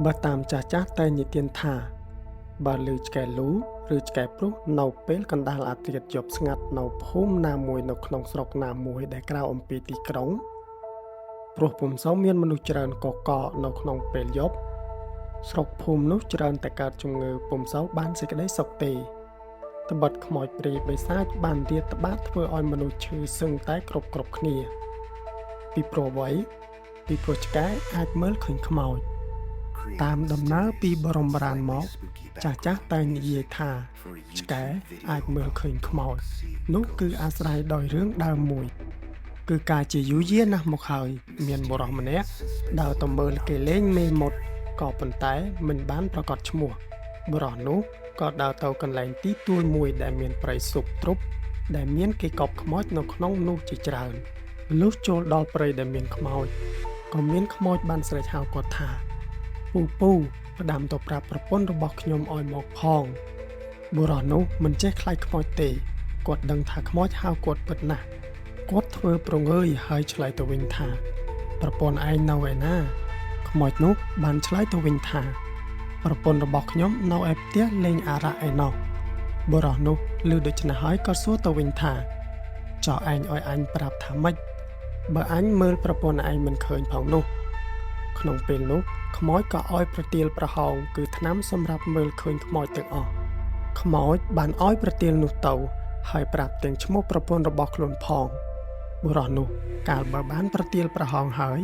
បើតាមចាស់ៗតែងនិទានថា បើឮឆ្កែលូឬឆ្កែព្រុសនៅពេលកណ្ដាលអាធ្រាត្រយប់ស្ងាត់នៅភូមិណាមួយនៅក្នុងស្រុកណាមួយដែលក្រៅអំពីទីក្រុងព្រោះពុំសូវមានមនុស្សច្រើនកកកនៅក្នុងពេលយប់ស្រុកភូមិនោះច្រើនតែកើតជំងឺពុំសូវបានសេចក្តីសុខទេត្បិតខ្មោចព្រាយបិសាចបានរាតត្បាតធ្វើឲ្យមនុស្សឈឺសឹងតែគ្រប់គ្រប់គ្នា ពីព្រោះអ្វីពីព្រោះឆ្កែអាចមើលឃើញខ្មោច តាមដំណើរពីបរមបុរាណមក ចាស់ចាស់តែងនិយាយថាឆ្កែអាចមើលឃើញខ្មោចនោះគឺអាស្រ័យដោយរឿងដើមមួយ គឺការជាយូរយារណាស់មកហើយ មានបុរសម្នាក់ដើរទៅមើលគេលេងមេមត់ក៏ប៉ុន្តែមិនបានប្រកាសឈ្មោះបុរសនោះក៏ដើរទៅកន្លែងទីទួលមួយដែលមានព្រៃស៊ុបទ្រុបដែលមានគេកប់ខ្មោចនៅក្នុងនោះជាច្រើនលុះចូលដល់ព្រៃដែលមានខ្មោចក៏មានខ្មោចបានស្រែកហៅគាត់ថា ពូពូផ្ដាំទៅប្រាប់ប្រពន្ធរបស់ខ្ញុំឲ្យមកផងបុរសនោះមិនចេះខ្លាចខ្មោចទេគាត់ដឹងថាខ្មោចហៅគាត់ពិតណាស់គាត់ធ្វើប្រងើយហើយឆ្លើយទៅវិញថា ប្រពន្ធឯងនៅឯណាខ្មោចនោះបានឆ្លើយទៅវិញថា ប្រពន្ធរបស់ខ្ញុំនៅឯផ្ទះលេងអារ៉ាក់ឯណោះបុរសនោះឮដូច្នេះហើយក៏សួរទៅវិញថាចោះឯងឲ្យអញប្រាប់ថាម៉េចបើអញមើលប្រពន្ធឯងមិនឃើញផងនោះ ក្នុងពេលនោះខ្មោចក៏ឲ្យប្រទាលប្រហោងគឺថ្នាំសម្រាប់មើលឃើញខ្មោចទាំងអស់ខ្មោចបានឲ្យប្រទាលនោះទៅ ហើយប្រាប់ទាំងឈ្មោះប្រពន្ធរបស់ខ្លួនផងបុរសនោះកាលបើបានប្រទាលប្រហោងហើយ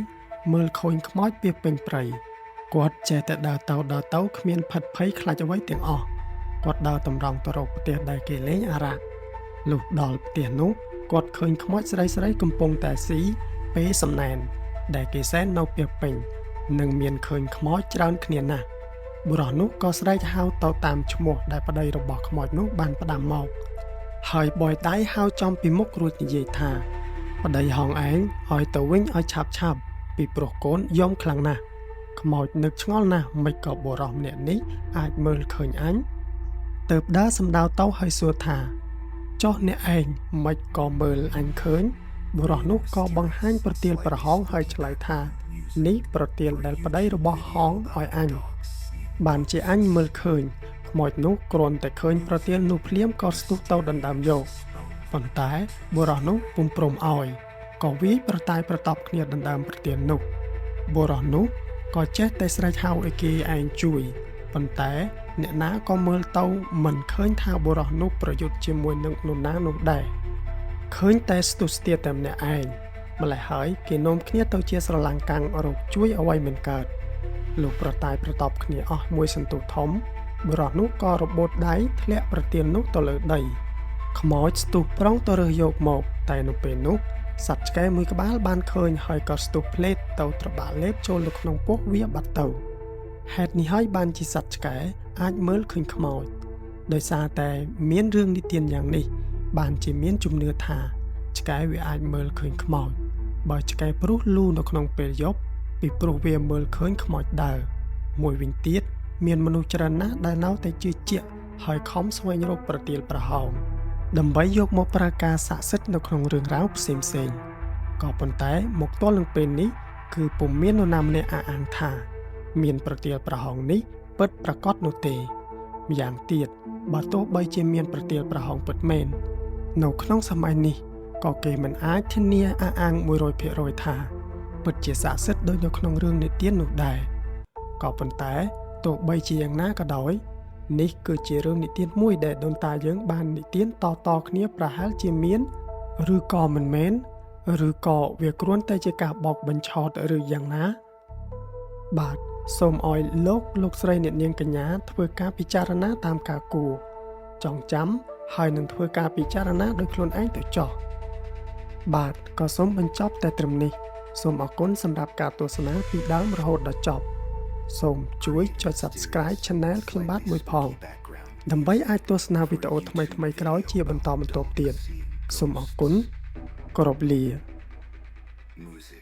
មើលឃើញខ្មោចពីពេញព្រៃគាត់ចេះតែដើរទៅដើរទៅគ្មានផិតភ័យខ្លាចអ្វីទាំងអស់គាត់ដើរតម្រង់ទៅរកផ្ទះដែលគេលេងអារ៉ាក់លុះដល់ផ្ទះនោះគាត់ឃើញខ្មោចស្រីៗកំពុងតែស៊ីពេលសំណែន ដែលគេសែននៅពីពេញ និងមានឃើញខ្មោចច្រើនគ្នាណាស់បុរសនោះក៏ស្រែកហៅទៅតាមឈ្មោះដែលប្តីរបស់ខ្មោចនោះបានផ្ដាំមក ហើយបយដៃហៅចំពីមុខរួចនិយាយថាប្តីហងឯងឲ្យទៅវិញឲ្យឆាប់ឆាប់ពីព្រោះកូនយំខ្លាំងណាស់ខ្មោចនឹកឆ្ងល់ណាស់មិនក៏បុរសម្នាក់នេះអាចមើលឃើញអញទៅដើរសំដៅទៅហើយសួរថាចុះអ្នកឯងមិនក៏មើលអញឃើញបុរសនោះក៏បង្ហាញប្រទាលប្រហោងហើយឆ្លើយថា នេះប្រទាលដែលប្តីរបស់ហងឲ្យអញបានជាអញមើលឃើញខ្មោចនោះគ្រាន់តែឃើញប្រទាលនោះភ្លាមក៏ស្ទុះទៅដណ្ដើមយកប៉ុន្តែបុរសនោះពុំព្រមឲ្យក៏វាយប្រតាយប្រតប់គ្នាដណ្ដើមប្រទាលនោះបុរសនោះក៏ចេះតែស្រែកហៅឲ្យគេឯងជួយប៉ុន្តែអ្នកណាក៏មើលទៅមិនឃើញថាបុរសនោះប្រយុទ្ធជាមួយនឹងនរណានោះដែរឃើញតែស្ទុះស្ទាតែម្នាក់ឯងម្ល៉េះហើយគេនាំគ្នាទៅជាស្រឡាំងកាំងរកជួយអ្វីមិនកើតលុះប្រតាយប្រតប់គ្នាអស់មួយសន្ទុះធំបុរសនោះក៏របូតដៃធ្លាក់ប្រទាលនោះទៅលើដីខ្មោចស្ទុះប្រុងទៅរើសយកមកតែនៅពេលនោះសត្វឆ្កែមួយក្បាលបានឃើញហើយក៏ស្ទុះផ្លេតទៅត្របាក់លេបចូលនៅក្នុងពោះវាបាត់ទៅហេតុនេះហើយបានជាសត្វឆ្កែអាចមើលឃើញខ្មោចដោយសារតែមានរឿងនិទានយ៉ាងនេះ បានជាមានជំនឿថាឆ្កែវាអាចមើលឃើញខ្មោចបើឆ្កែព្រុសលូនៅក្នុងពេលយប់ពីព្រោះវាមើលឃើញខ្មោចដើរមួយវិញទៀតមានមនុស្សច្រើនណាស់ដែលនៅតែជឿជាក់ហើយខំស្វែងរកប្រទាលប្រហោងដើម្បីយកមកប្រើការស័ក្តិសិទ្ធិនៅក្នុងរឿងរ៉ាវផ្សេងៗក៏ប៉ុន្តែមកទល់នឹងពេលនេះគឺពុំមាននរណាម្នាក់អះអាងថា មានប្រទាលប្រហោងនេះពិតប្រាកដនោះទេម្យ៉ាងទៀតបើទោះបីជាមានប្រទាលប្រហោងពិតមែននៅក្នុងសម័យនេះក៏គេមិនអាចធានាអះអាង100%ថាពិតជាស័ក្តិសិទ្ធិដូចនៅក្នុងរឿងនិទាននោះដែរក៏ប៉ុន្តែទោះបីជាយ៉ាងណាក៏ដោយ នេះគឺជារឿងនិទានមួយដែលដូនតាយើងបាននិទានតៗគ្នាប្រហែលជាមានឬក៏មិនមែនឬក៏វាគ្រាន់តែជាការបោកបញ្ឆោតឬយ៉ាងណា បាទសូមឲ្យលោកលោកស្រីអ្នកនាងកញ្ញាធ្វើការពិចារណាតាមការគួរចងចាំហើយនឹងធ្វើការពិចារណាដោយខ្លួនឯងទៅចោះបាទក៏សូមបញ្ចប់តែត្រឹមនេះសូមអរគុណសម្រាប់ការទស្សនាពីដើមរហូតដល់ចប់សូមជួយចុច Subscribe Channel ខ្ញុំបាទមួយផង ដើម្បីអាចទស្សនាវីដេអូថ្មីៗក្រោយជាបន្តបន្ទាប់ទៀតសូមអរគុណគោរពលា Music.